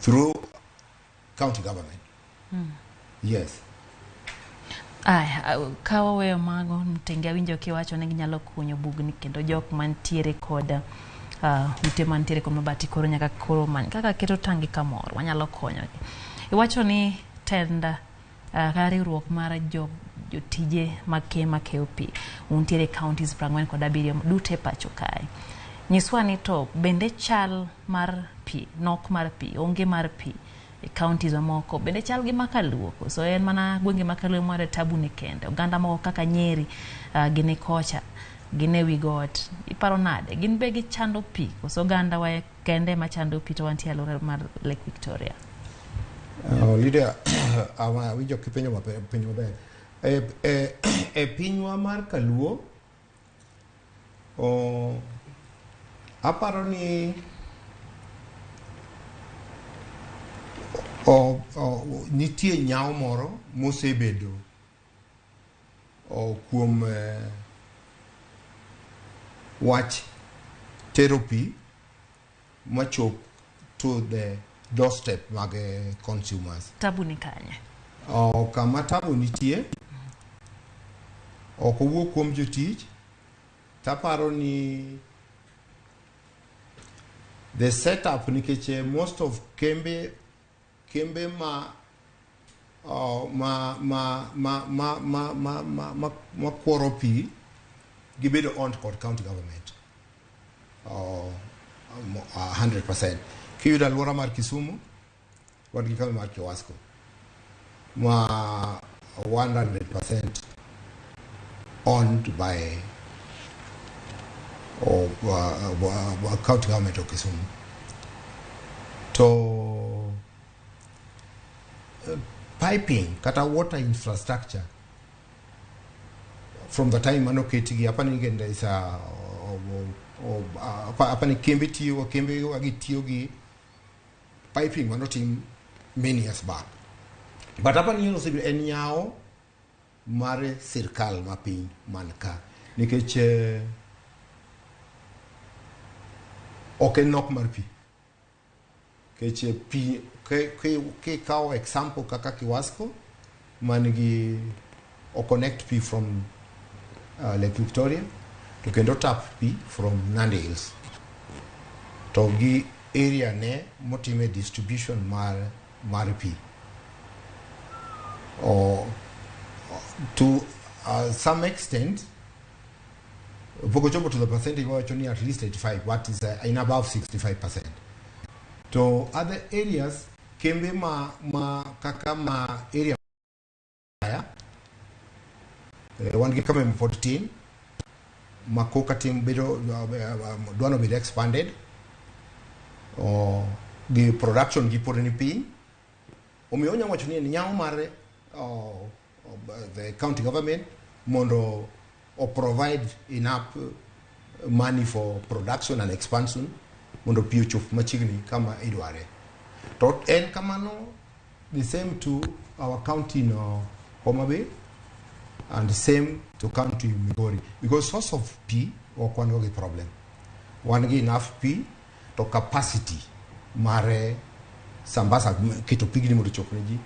Through county government. Yes. Aya, ka waweyo mago, Mtenge, awinjo kiwacho ni ginyalo kunyo bugni kendo jok mantiere kod ute mantiere kod mabati koro nyaka koro many kaka keto tangi kamoro wanyalo konyogi. Iwacho ni tender kata riwruok mar jo jotije mag makeyo pi untiere counties 47 duto e pacho kae. Nyiswa ni to bende chal mar pi, nok mar pi, onge mar pi e counties mamoko bende chal gi makaluo koso en mana gwenge makaluo mar tabu ni kende? Oganda moko kaka Nyeri gini kocha gin e wi got, iparo nade, gin be gichando pi koso oganda wa kende machando pi to wantie alwora mar Lake Victoria? Lydia, awinjo kipenjo maber, penjo maber. E pinywa mar Kaluo, aparo ni nitie nyawo moro mosebedo kuom wach tero pi machop to the doorstep mag consumers. Tabu ni kanye? Kama tabu nitie ok owuok kuom jotich. Taparo ni the setup, nikech most of kembe ma kworo pi gibedo owned kod county government 100%. Kiyudo alwora mar Kisumu, wan gi kambi mar Kiwasco ma 100% owned by county government of Kisumu. To piping kata water infrastructure from the time manoketgi, apani kendo is a apani kembe tiyo, kembe wagi tiyo gi piping manotim many years back, but apani osebedo en nyawo mar sirkal mapiny man ka, nikech ok en nok mar pi, nikech pi kikawo example kaka Kiwasco man gi o connect pi from Lake Victoria to kendo tap pi from Nandi Hills, to gi area ne motime distribution mar pi o to some extent pok ochopo to the percentage wawacho ni at least 85, but is in above 65%. To other areas, kembe ma kaka ma area ya wan gi kambi pod tin ma koka tim bedo dwano bedo expanded o, gi production gi pod ni piny. Omiyo onyalo wacho ni en nyawo mar the county government mondo o provide enough money for production and expansion mondo pi ochop machiegni kama idware. To en kamano the same to our county in Homa Bay and the same to county Migori, because source of pi ok wan go gi problem, wan gi enough pi, to capacity mare Sambasa keto pigni mondo ochop ne ji.